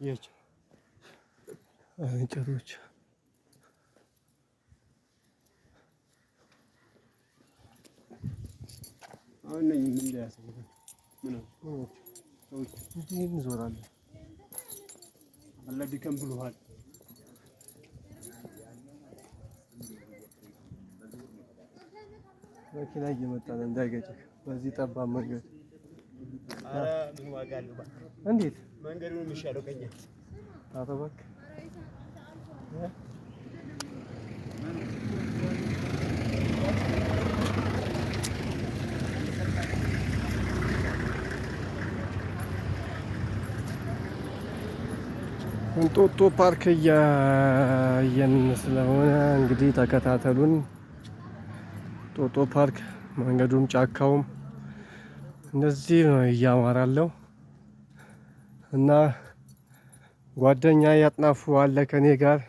ያቸው እንጨቶች አሁን ነኝ ምን እንዳያሰቡ ምን ሰዎች እንዲህ እንዞራለን። አላ ድከም ብሎሃል። መኪና እየመጣ ነው እንዳይገጭህ በዚህ ጠባብ መንገድ። ኧረ ምን ዋጋ አለው? እባክህ እንዴት መንገዱ ነው የሚሻለው ከኛ። ኧረ እባክህ እንጦጦ ፓርክ እያየን ስለሆነ እንግዲህ ተከታተሉን። እንጦጦ ፓርክ መንገዱም ጫካውም እንደዚህ ነው እያማራለው እና ጓደኛ ያጥናፉ አለ ከኔ ጋር።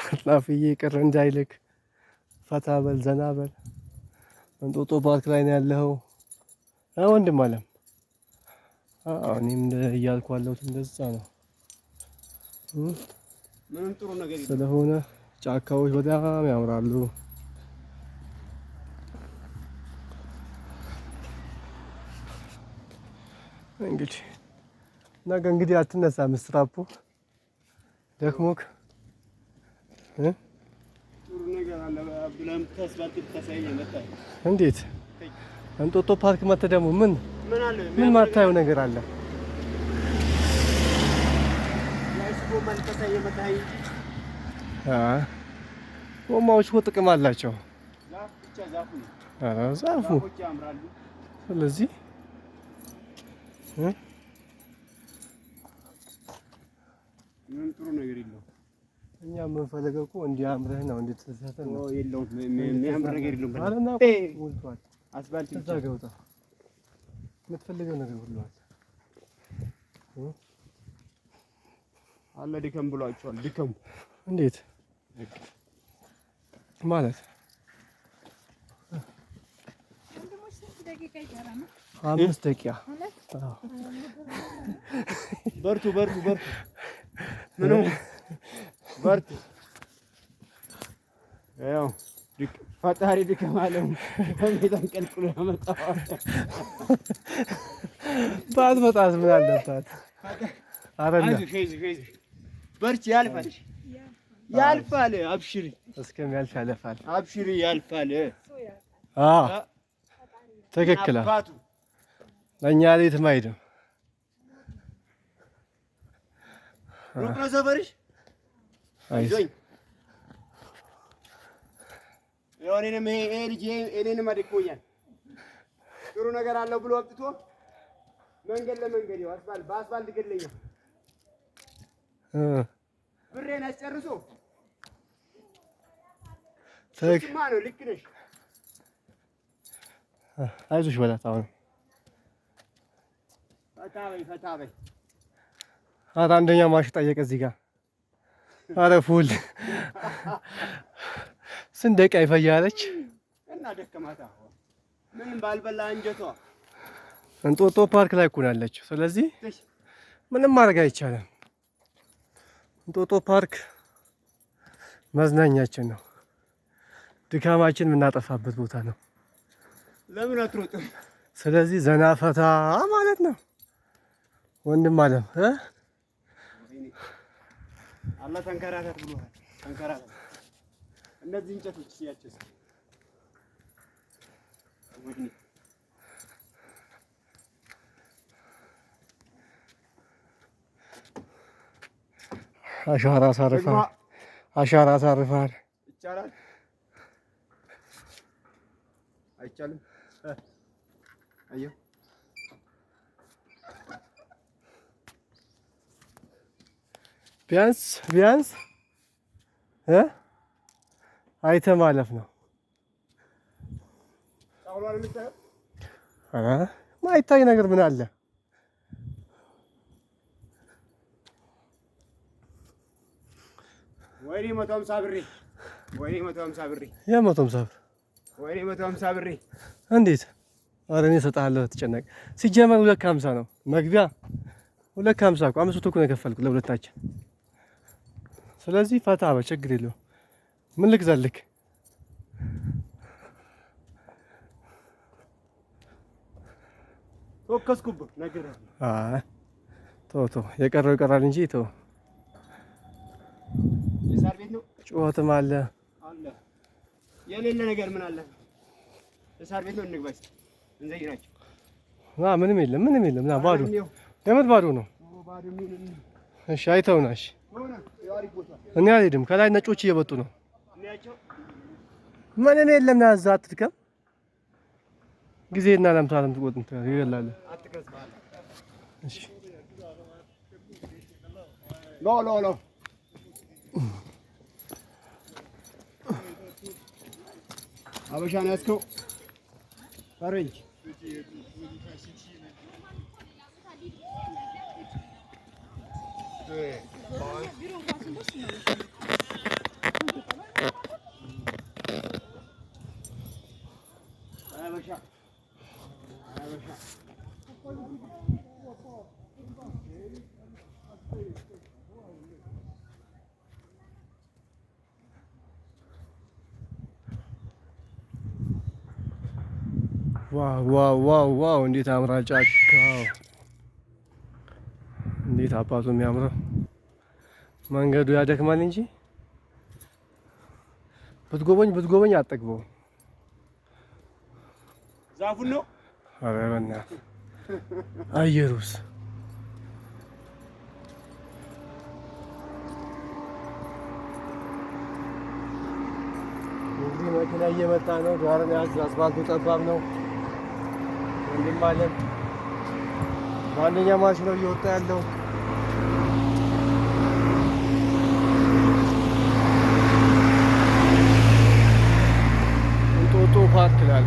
አጥናፍዬ ቅር እንዳይልክ ፈታ በል ዘና በል። እንጦጦ ፓርክ ላይ ነው ያለኸው ወንድም አለም። አዎ እኔም እያልኩ ያለሁት እንደዛ ነው። ምንም ጥሩ ነገር የለም። ስለሆነ ጫካዎች በጣም ያምራሉ። እንግዲህ ነገ እንግዲህ አትነሳም ስትራፖ ደክሞክ እ ጥሩ ነገር አለ ብለህ ተስፋ ታሳየኝ መጣህ። እንዴት እንጦጦ ፓርክ መተህ ደግሞ ምን ምን አለ ምን ማታየው ነገር አለ? ያይሱ ጎማ ልታሳየኝ መጣህ እንጂ አ ጎማዎች እኮ ጥቅም አላቸው። ዛፍ ብቻ ዛፉ ነው። ኧረ ዛፉ ዛፎች ያምራሉ። ስለዚህ እ ምንም ጥሩ ነገር የለውም። እኛ የምንፈልገው እኮ እንዲያምርህ ነው፣ እንድትደሰት ነው። የለውም፣ የሚያምር ነገር የለውም። አለና ሞልቷል። አስፋልት እዛ ብቻ ጋ ውጣ፣ የምትፈልገው ነገር ሁሉ አለ። አለ። ድከም ብሏቸዋል። ድከሙ። እንዴት ማለት? 5 ደቂቃ። አዎ። በርቱ፣ በርቱ፣ በርቱ። ምንም በርቱ። ያው ፈጣሪ ድከም አለው። ከቤት አንቀልቅሎ ያመጣዋል። ባትመጣስ ምን አለባት? አይደለ አይዞሽ፣ አይዞሽ፣ አይዞሽ። በርቺ፣ ያልፋል፣ ያልፋል። አብሽሪ፣ እስከሚያልፍ ያለፋል። አብሽሪ፣ ያልፋል። አዎ ትክክል። አባቱ ለእኛ የትም አይሄድም። ሩቅ ነው ሰፈርሽ። አይዞህ። ይዞኝ ይኸው እኔንም ይሄ ልጅ እኔንም አድክሞኛል። ጥሩ ነገር አለው ብሎ አምጥቶ መንገድ ለመንገድ ይኸው አስፋልት በአስፋልት ይገድለኛል። እ ብሬን አስጨርሶ ትክክል። እሱማ ነው። ልክ ነሽ። አይዞሽ በላት። አሁን ፈታ በይ፣ ፈታ በይ። ኧረ አንደኛ ማሽ ጠየቀ እዚህ ጋር። ኧረ ፉል ስንት ደቂቃ ይፈጃለች? እና ደከማታ ምንም ባልበላ አንጀቷ። እንጦጦ ፓርክ ላይ እኮ ነው ያለችው። ስለዚህ ትሽ ምንም ማድረግ አይቻልም። እንጦጦ ፓርክ መዝናኛችን ነው። ድካማችን የምናጠፋበት ቦታ ነው። ለምን አትሮጥም? ስለዚህ ዘና ፈታ ማለት ነው። ወንድም አለም እ አላህ ተንከራተት ብሎሃል። ተንከራተት። እነዚህ እንጨቶች ሲያቸው እስኪ ወይኔ አሻራ አሳርፋል። አሻራ አሳርፋል። ይቻላል አይቻልም? አየሁ ቢያንስ ቢያንስ እ አይተህ ማለፍ ነው። ጣውላ ነው የምታየው። ኧረ ማይታይ ነገር ምን አለ? ወይኔ 150 ብሬ፣ ወይኔ 150 ብሬ፣ የ150 ብር ወይኔ 150 ብሬ። እንዴት? ኧረ እኔ እሰጥሃለሁ፣ አትጨነቅ። ሲጀመር 2.50 ነው መግቢያ። 2.50 እኮ 500 እኮ ነው የከፈልኩት ለሁለታችን። ስለዚህ ፈታ በል ችግር የለውም። ምን ልግዛልክ? ተወከስኩብህ ነገር። አይ ተው ተው፣ የቀረው ይቀራል እንጂ ተው። የሳር ቤት ነው። ጩኸትም አለ። አለ የሌለ ነገር ምን አለ? የሳር ቤት ነው። እንግባ እስኪ እንዘይራቸው። ና ምንም የለም፣ ምንም የለም። ና ባዶ የምር ባዶ ነው። ባዶ ምን እሺ አይተውና፣ እሺ ሆነ? አሪፍ ቦታ። እኔ አልሄድም። ከላይ ነጮች እየመጡ ነው። እንያቸው። ምንም የለም። ና እዛ አትድከም። ጊዜና ለምታለም ትቆጥ ይገላል። አትቅረጽ በኋላ። እሺ። ሎ ሎ ሎ አበሻ ነው ያዝከው? ፈረንጅ። አበሻ አበሻ። Wow wow wow wow! እንዴት አምራል ጫካው! እንዴት አባቱ የሚያምረው! መንገዱ ያደክማል እንጂ ብትጎበኝ ብትጎበኝ አትጠግበውም። ዛፉን ነው። ኧረ በእናትህ አየሩስ። እንግዲህ መኪና እየመጣ ነው። ዳርን ያዝ፣ አስፋልቱ ጠባብ ነው። ወንድም አለም በአንደኛ ማርሽ ነው እየወጣ ያለው። እንጦጦ ፓርክ ይላል።